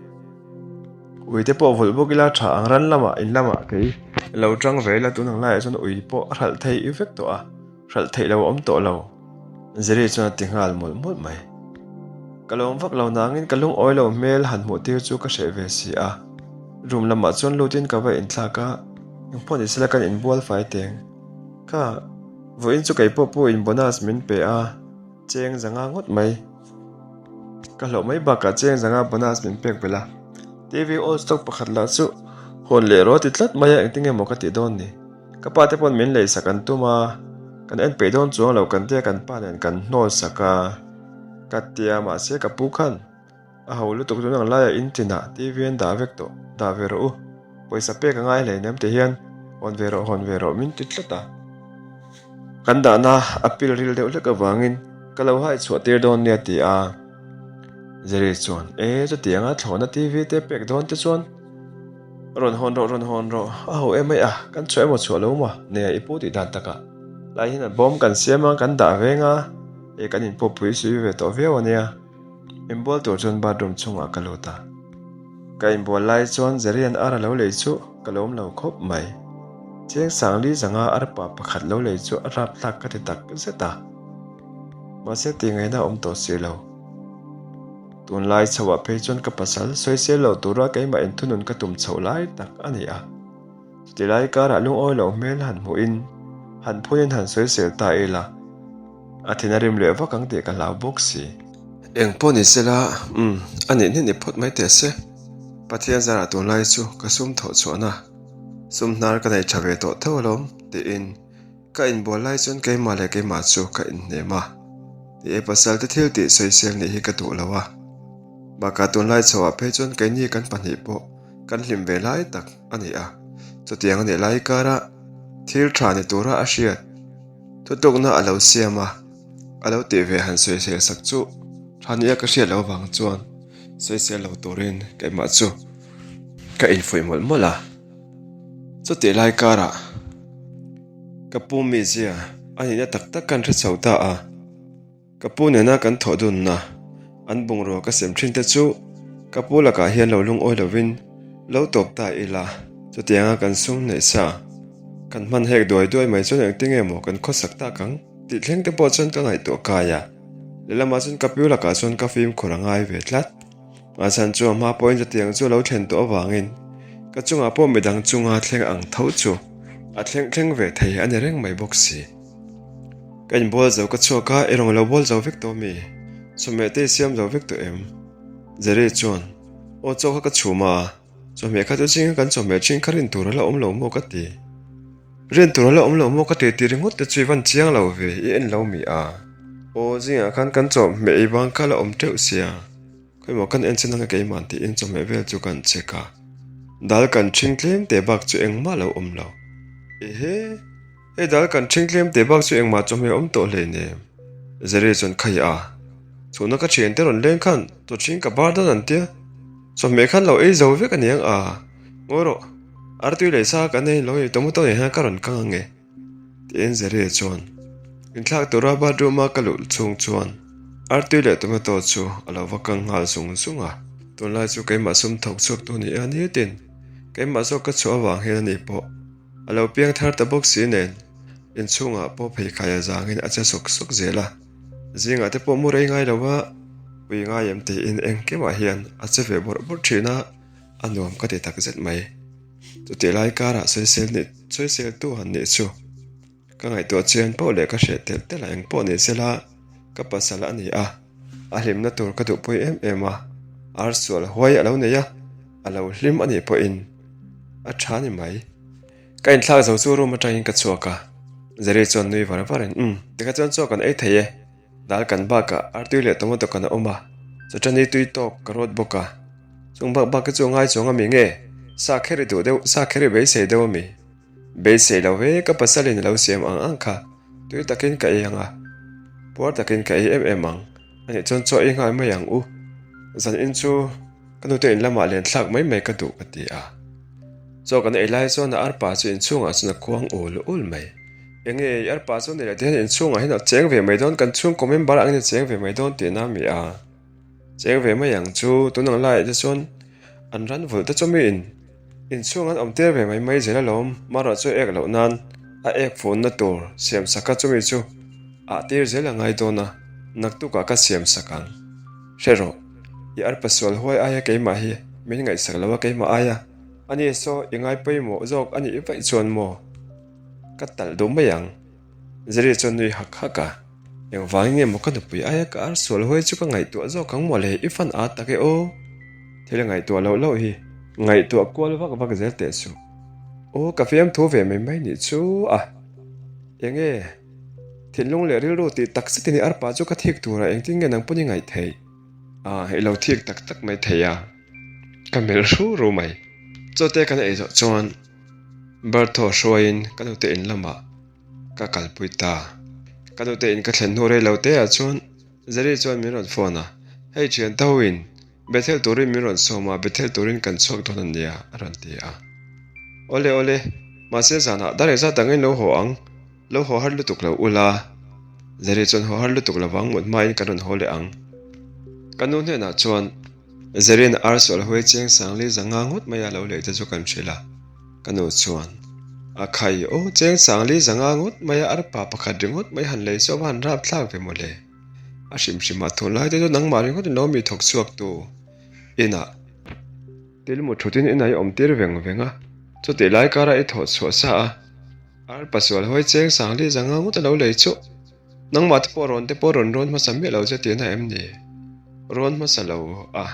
Ui te pawh vulh bawk ila tha ang ran lamah in lamah kei lo tang ve ila tun ang laiah chuan ui pawh a hralh thei vek tawh a, hralh theih lo a awm tawh lo. Ziri chuan a ti nghal mawlh mawlh mai. Ka lawm vak lo nangin ka lungawi lo hmel han hmuh tir chu ka hreh ve si a. Room lamah chuan lutin ka va inthlak a, engpawh ni sela kan inbual fai teng. Kha, vawiin chu kei pawh pu in bonus min pe a, cheng zanga ngawt mai. Ka hlauh mai bakah cheng zanga bonus min pek belh a, TV old stock pakhat lah chu hawn leh rawh ti tlat mai a, engtin nge maw ka tih dawn ni? Ka pa te pawn min leisak an tum a, kan en peih dawn chuang lo kan tia kan pa nen kan hnawl sak a, ka tia mahse ka pu khan a ho lutuk tun ang laiah in tinah TV an dah vek tawh, dah ve rawh u, pawisa pek a ngai hleinem ti hian hawn ve rawh hawn ve rawh min ti tlat a. Kan dahna a pil ril deuh hlek avangin ka lo hai chhuah tir dawn nia ti a. Jerry chuan, E, chutianga thlawhna TV te pek dawn te chuan rawn hawn rawh, rawn hawn rawh, a ho em mai a, kan chhuah emaw chhuah lo maw? Nia, i pu tih dan takah lai hian a bawm kan siam a, kan dah veng a, e kan inpawppui sui ve tawh viau a nia. Inbual tur chuan bathroom chhungah ka lut a. Ka inbual lai chuan Zerian ar a lo lei chu ka lawm lo khawp mai. Cheng Sangli zanga arpa pakhat lo lei chu a rapthlak ka ti tak zet a. Mahse tih ngaihna a awm tawh si lo. Tunlai chhoah phei chuan ka pasal sawisel lo tura keimah inthunun ka tum chhoh lai tak a ni a. Chutilai karah lungawi loh hmel han hmuhin han phunin han sawisel ta ila a thin a rim leh vak ang tih ka hlau bawk si. Eng pawh ni sela, umm, a nih hnih ni phawt mai teh se. Pathian zarah tunlai chu ka sum thawh chhuahna sum hnar ka nei tha ve tawh tho alawm tiin ka inbual lai chuan keimah leh keimah chu ka inhnem a. Ni e, pasal te thil tih sawisel nih hi ka duh lo a. Bakah tunlai chhoah phei chuan keini kan pahnih pawh kan hlim ve lai tak a ni a, chutiang a nih lai kara thil tha ni tura a hriat thutlukna a lo siam a, a lo tih ve han sawisel sak chu tha nia ka hriat loh avang chuan sawisel lo turin keimah chu ka infuih mawlh mawlh a. Chutih lai karah ka pu mizia a nihna tak tak kan hre chho ta a. Ka pu nena kan thawh dunna an bungrua ka sem thin te chu ka pu lakah hian lo lungawi lovin lo tawp ta ila, chutianga kan sum neih sa kan hman hek duai duai mai chuan engtin nge maw kan khawsak tak ang tih thleng te pawh chuan ka ngaihtuah kai a, lehlamah chuan ka pu lakah chuan ka fimkhur a ngai ve tlat. Mahse chu a hma pawhin chutiang chu a lo thlen tawh avangin ka chungah pawh midang chunga thleng ang tho chu a thleng thleng ve thei a ni reng mai bawk si. Ka inbual zo ka chhuak a, i rawn lo bual zo vek tawh mi? Chawhmeh te i siam zo vek tawh em? Jerry chuan, Aw chaw kha ka chhum a, chawhmeh kha chu zinga kan chawhmeh thin kha rin tur a la awm lo maw ka ti. Rin tur a la awm lo maw ka ti tih ringawt te chu i van chiang lo ve, i en lo mi a? Aw zingah khan kan chawhmeh ei bang kha la awm teuh sia. Khawimaw kan en chin anga keimah tiin chawhmeh vel chu kan check a, dal kan ṭhing tlem teh bak chu engmah lo awm lo. Ehe! Hei dal kan ṭhing tlem teh bak chu engmah chawhmeh awm tawh hleinem. Zeri chuan khai a, Chhuna ka ṭhiante rawn leng khan chaw ṭhing ka bar dawn an tia, chawhmeh khan lo ei zo vek aniang a, ngawi rawh, artui leh sa kan ei lo ei tomato nen hian ka rawn kang ange. Tiin Zeri chuan inthlak tura bathroom a ka luh chhung chuan artui leh tomato chu a lo va kang nghal zung zung a. Tunlai chu keimah sum thawk chhuak tu ni a nitin keimah zawk ka chhuah avang hian ani pawh a lo piang thar ta bawk si nen inchhungah pawh pheikhai a zangin a che sawk sawk zel a. Zingah te pawh mu rei ngai lo a, pui ngai em tiin engkimah hian a che ve bawrh bawrh thin a, a nuam ka ti takzet mai. Chutih lai karah sawisel nih sawisel tu han nih chu ka ngaihtuah chian poh leh ka hreh telh telh a eng pawh ni sela ka pasal a ni a, a hlimna tur ka duhpui em em a, ar sual huai a lo nei a, a lo hlim a nih pawhin a tha ni mai. Ka inthlak zo chu room atangin ka chhuak a, Jerry chuan nui var varin umm tikha chuan chaw kan ei thei e. Dal kan bakah artui leh tomato kan a awm a, chawṭani tui tawk ka rawt bawk a. Chung bak bak hi chu a ngai chuang a mi nge? Sa kher i duh deuh, sa kher i beisei deuh a mi? Beisei lo ve, ka pasalin a lo siam ang ang kha, tui takin ka ei ang a, puar takin ka ei em em ang, anih chuan chaw ei nghal mai ang u, zan in chu ka nute in lamah len thlak mai mai ka duh ka ti a. Chaw kan ei lai chuan a arpa chu inchhungah chuan a kuang ul ul mai. Enge i arpa chu ni leh ti hian inchhungah hian a cheng ve mai dawn, kan chhungkaw member angin a cheng ve mai dawn tihna a mi a. Cheng ve mai ang chu, tun ang laiah te chuan an ran vulh te chu mi in inchhung an awm tir ve mai mai zel alawm, marawh chu ek loh nan a ek funna tur siam sak a chumi chu ah tir zel a ngai dawn a, naktukah ka siam sak ang. Hre rawh, i arpa sual huai aia keimah hi min ngaihsak lo a keimah aia a ni saw i ngai pawimawh zawk a nih vaih chuan maw ka talh duh mai ang. Ziri chuan nui hak hak a, Engvangin nge maw ka nupui aia ka ar sual huai chu ka ngaihtuah zawk ang maw le, i fan a tak e aw. Thil ngaihtuah loh loh hi ngaihtuah kual vak vak zel teh suh. Aw ka fiamthu ve mai mai nih chu a. Enge thinlung leh rilru tih tak zetin i arpa chu ka thik turah engtin nge nang pawn i ngaih theih? A, i lo thik tak tak mai thei a. Ka melh hru ru mai. Chawte kan ei zawh chuan Berthaw hruaiin ka nute in lamah ka kalpui ta. Ka nute in ka thlen hnu rei lo te ah chuan Zari chuan min rawn phone a, Hei thian tho in Bethel turin min rawn sawm a, Bethel turin kan chhuak dawn a nia a rawn ti a. Awle awle, mahse zanah dar engzat dangin lo haw ang, lo haw har lutuk lo ula. Zari chuan haw har lutuk lovang mut hmain kan rawn haw leh ang. Ka nu hnenah chuan Zerin ar sual huai cheng Sangli zanga ngawt mai a lo lei te chu kan hrilh a, ka nu chuan, A khai aw, cheng Sangli zanga ngawt mai a arpa pakhat ringawt mai han lei chu a va han rap thlak ve mawle. A hrim hrim ah tun lai te chu nangmah ringawt in lo mi thawk chhuak tu inah tilmu thutin inah i awm tir veng veng a, chutih lai karah i thawh chhuah sa a, arpa sual huai cheng Sangli zanga ngawt a lo lei chu. Nangmah te pawh rawn te pawh rawn rawn hmasa miah lo che tihna em ni? Rawn hmasa lo a.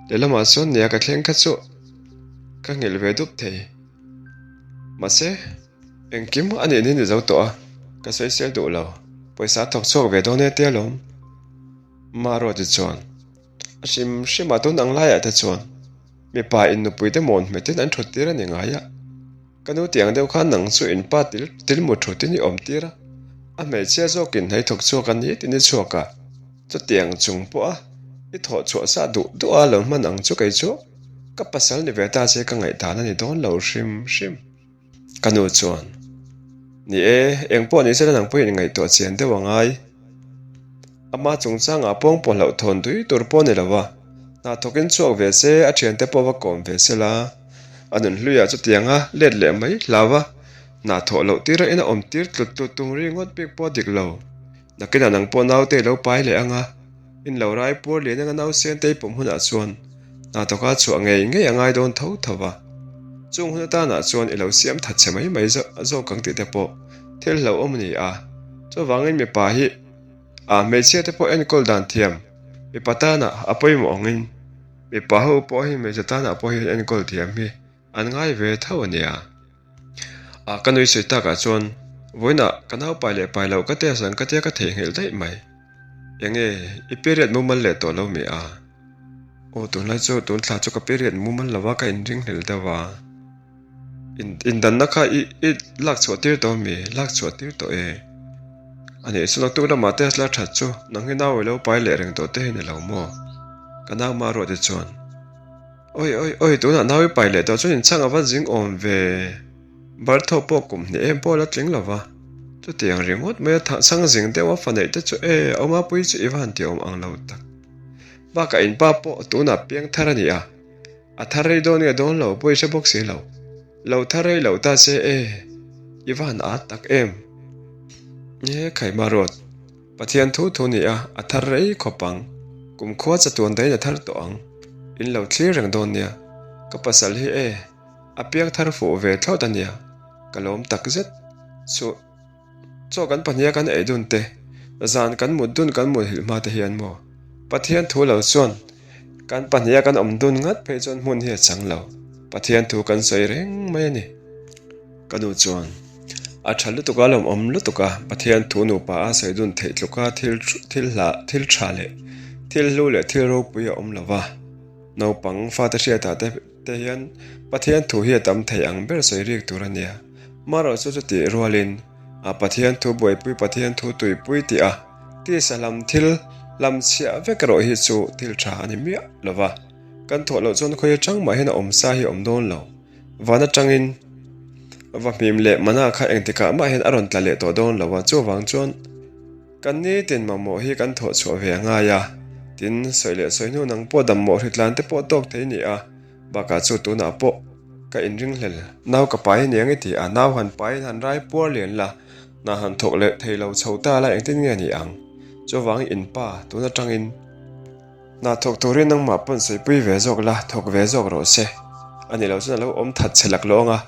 Lehlamah chuan nia ka thleng kha chu ka nghilh ve dup thei. Mahse, engkim a nih ni ni zo tawh a, ka sawisel duh lo. Pawisa a thawk chhuak ve dawn e tia lawm. Maruati chuan a hrim hrim a, tun ang laiah te chuan mipa in nupui te mawn hmetin an thut tir a ni ngai a. Ka nu tiang deuh khan nang chu in pa til til mu thutin i awm tir a, a hmeichhia zawkin hei thawk chhuak a ni tin i chhuak a, chutiang chung pawh a i thawh chhuah sa duh duh a lo hman ang chu kei chu ka pasal ni ve ta che ka ngaihdan a ni dawn lo hrim hrim. Ka nu chuan, Ni e, eng pawh ni sela nang pawhin ngaihtuah chian deuh a ngai. Ama chungchangah pawng pawh hlauhthawn tui tur pawh a ni lo a, hna thawkin chhuak ve se, a thiante pawh va kawm ve sela, a nunhluiah chutianga let leh mai hlau a, hna thawh loh tira ina awm tir tlut tlut tum ri ngawt bik pawh a dik lo. Nakinah nang pawh naute i lo pai leh ang a, in lo rai puar lian anga nausen te i pawm hunah chuan hna thawka chhuah ngei ngei a ngai dawn tho tho va, chung hun atanah chuan i lo siam that chhe mai mai zawk ang tih te pawh thil hlauhawm a ni a, chuvangin mipa hi. A hmeichhia te pawh enkawl dan thiam mipa tana a pawimawh angin mipa ho pawh hi hmeichhe tana pawh hian enkawl thiam hi an ngai ve tho a nia. A ka nui sawi takah chuan vawiinah ka naupai leh pai loh ka test ang ka tia ka theihnghilh daih mai. Enge i period mumal leh tawh lo mi a? Aw tunlai chu tun thla chu ka period mumal lo a ka inringhlel deuh a. Indanna kha i i lak chhuah tir tawh ami? Lak chhuah tir tawh e. A nih chu naktuk lamah test la that chu nang hi nau i lo pai leh reng tawh te hi ni lo maw? Ka nau mah ruah te chuan Awi awi awi tunah nau i pai leh tawh chuan inchhang a va zing awm ve. Bartho pawh kum hnih em pawh a la tling lo va. Chutiang ringawt mai a thahchhang zing deuh a fa neih te chu e awmapui chu i va han ti awm ang lo tak. Bakah inpa pawh tunah piang thar a ni a. A thar rei dawn nge dawn lo pawh i hre bawk si lo. Lo thar rei lo ta se e, i va han at tak em? Nge Khaima Road, Pathian thu thu ni a, a thar rei khawp ang. Kum khua chatuan dahin a thar tawh ang. In lo thlir reng dawn nia. Ka pasal hi e, a piang thar fuh ve thlawt a nia. Ka lawm tak zet. Chu. Chaw kan pahniha kan ei dun te, zan kan mut dun kan muthilh hma te hian maw? Pathian thu lo chuan kan pahniha kan awm dun ngat phei chuan hmun hi a chang lo. Pathian thu kan sawi reng mai a ni. Ka nu chuan, A tha lutuk a, lawmawm lutuk a, Pathian thu nupa a sawi dun theih tluka thil thil hla thil tha leh thil hlu leh thil ropui a awm lo va. Naupang fate hriatah te. te hian Pathian thu hi a tam thei ang ber sawi rik tur a nia. Marawh chu chutih rualin a Pathian thu buaipui Pathian thu tuipui tih a tisa lam thil lam chhiah vek erawh hi chu thil tha a ni miah lo va. Kan thawh loh chuan khawi atang mah hian a awm sa hi a awm dawn lo. Van atangin va hmim leh mana kha engtikah mah hian a rawn tla leh tawh dawn lo a, chuvang chuan kan nitin mamawh hi kan thawh chhuah ve a ngai a, tin sawi leh sawi hnu nang pawh dammawh hritlan te pawh tawk thei ni a, bakah chu tunah pawh ka inring hlel. Nau ka pai aniang i ti a, nau han paiin han rai puar lian la, hna han thawk leh thei lo chho ta la engtin nge ni ang? Chuvangin inpa tun atangin. Hna thawk turin nangmah pawn sawipui ve zawk la, thawk ve zawk rawh se. A ni lo chuan a lo awm that chhe laklawh ang a.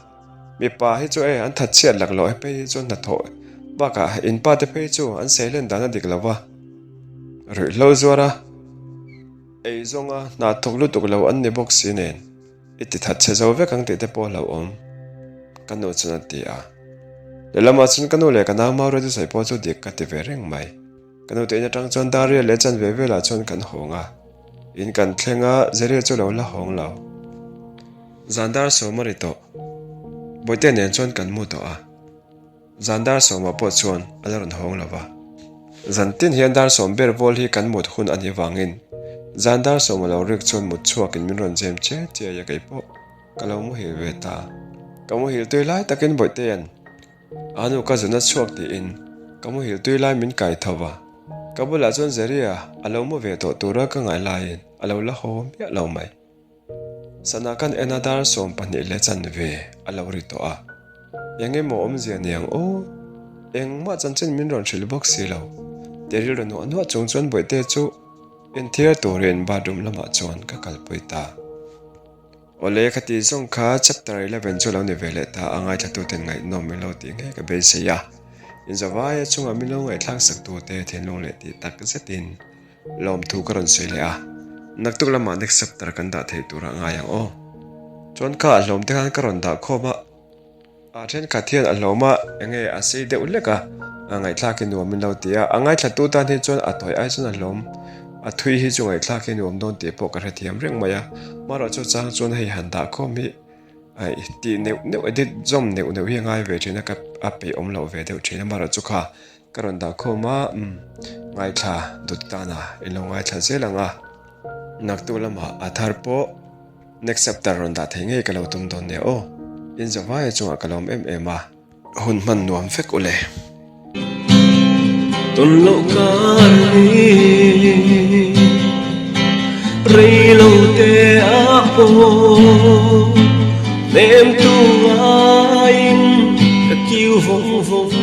Mipa hi chu e, an that chhiat laklawh he phei hi chuan hna thawh bakah in pa te phei chu an seilen dan a dik lo va. Ruihhlo zuar a, ei zawng a, hna thawk lutuk lo an ni bawk si nen i ti that chhe zo vek ang tih te pawh a hlauhawm. Ka nu chuan a ti a. Lehlamah chuan ka nu leh ka nau Maurel chu sawi pawh chu dik ka ti ve reng mai. Ka nute in atang chuan Daria leh chanve velah chuan kan hawng a, in kan thleng a, Zeria chu lo la hawng lo. Zan dar sawm a ri tawh. Bawihte nen chuan kan mu tawh a, zan dar sawmah pawh chuan a la rawn hawng lo va. Zan tin hian dar sawm ber vawl hi kan mut hun a nih vangin zan dar sawm a lo rik chuan mut chhuakin min rawn zem chiai chiai a keipawh ka lo muhil ve ta. Ka muhil tui lai takin Bawihtea'n A nu ka zun a chhuak tiin ka muhil tui lai min kai tho va, ka bulah chuan Zeria a lo mu ve tawh tura ka ngai laiin a lo la haw miah lo mai. Sana kan en a dar 12 leh chanve a lo ri tawh a, eng emaw awmzia niang aw, engmah chanchin min rawn hrilh bawk si lo, ti rilru nuah nuah chung chuan Bawihte chu inthiar turin bathroom lamah chuan ka kalpui ta. Awle ka tih zawng kha chapter 11 chu lo ni ve leh ta a ngaithlatuten ngaihnawm min lo tih ngei ka beisei a. Inzavaia chungah min lo ngaihthlak sak tute thinlung leh tih tak zetin lawmthu ka rawn sawi leh a. Naktuk lamah next chapter kan dah thei turah ngai ang aw. Chuan kha a hlawm te khan ka rawn dah khawm a. A thenkhat hian a hlawm a, enge a sei deuh hlek a, a ngaihthlak hi nuam in lo ti a, a ngaithlatu tan hi chuan a tawi ai chuan a hlawm, a thui hi chu ngaihthlak hi nuam dawn tih pawh ka hrethiam reng mai a, marawh chu chang chuan hei han dah khawm hi aih tih neuh neuh edit zawm neuh neuh hi a ngai ve thin a, ka a peih awm loh ve deuh thin a, marawh chu kha ka rawn dah khawm a, umm ngaithla dut tan a, in lo ngaithla zel ang a, naktuk lamah a thar pawh. Next chapter rawn dah thei ngei ka lo tum dawn nia aw. In zavaia chungah ka lawm em em a. Hun hman nuam vek ule. Tawn loh kar ni rei lo te a pawh hnem tu ngaiin ka kiu vawng vawng.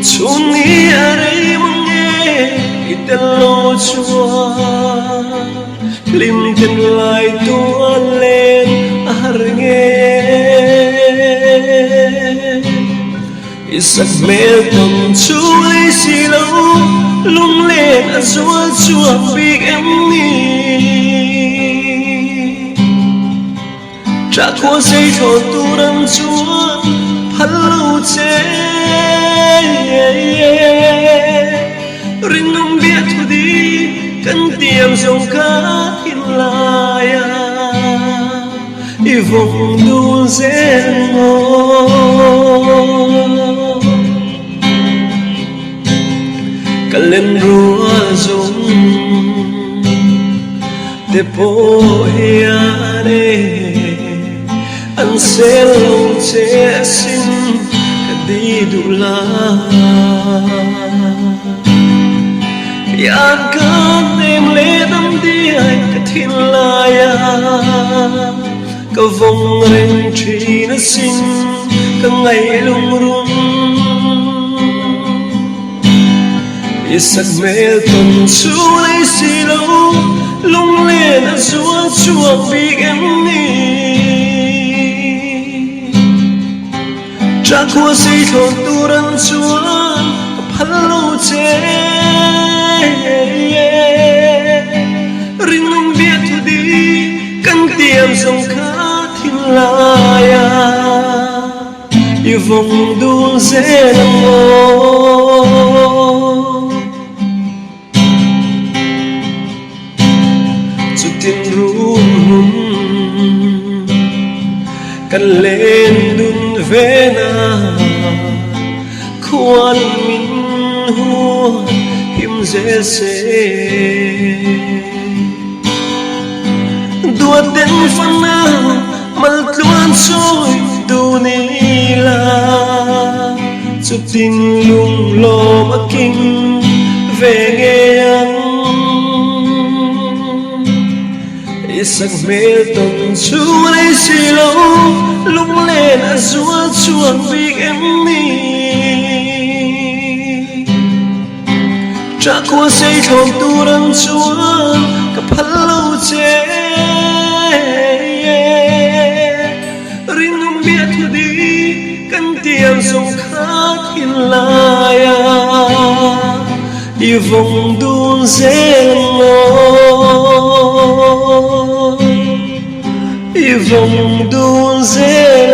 Chhung ni a rei mang e i tel lo chuan hlim ten lai tuan len a har nge I sak hmel tam chu ei si lo lung len a zual chuak bik em ni. Ṭah khual sei thlawn tur ang chuan phal lo che. Rinawm biak thu di kan tiam zawng ka thin lai a, i vawng dun zel maw. Ka len rual zawng te pawh hian e an sel lo che asin ka di duh la. Ian ka hnem leh dam diai ka thinlai a, ka vawng reng thin asin ka ngaih lungrun. I sak hmel tawn chu lei si lo, lunglen a zual chhuak bik em ni? Ṭah khua sei thlawn tur ang chuan ka phal lo che. Rinawm biak thu di kan tiam zawng kha thinlai a. I vawng dun zel ang aw. muan him zel se. Duaten fana mal tluan sawi dun ila, chutin lunglawm a kim ve ngei ang. I sak hmel tawn chu rei si lo, lunglen a zual chuang bik em ni? Ṭahkhua sei thlawm tur ang chuan ka phal lo che. Rinawm biah thu dik kan tiang zawng kha thinlai a i vawng dun zel ang aw, i vawng dun zel.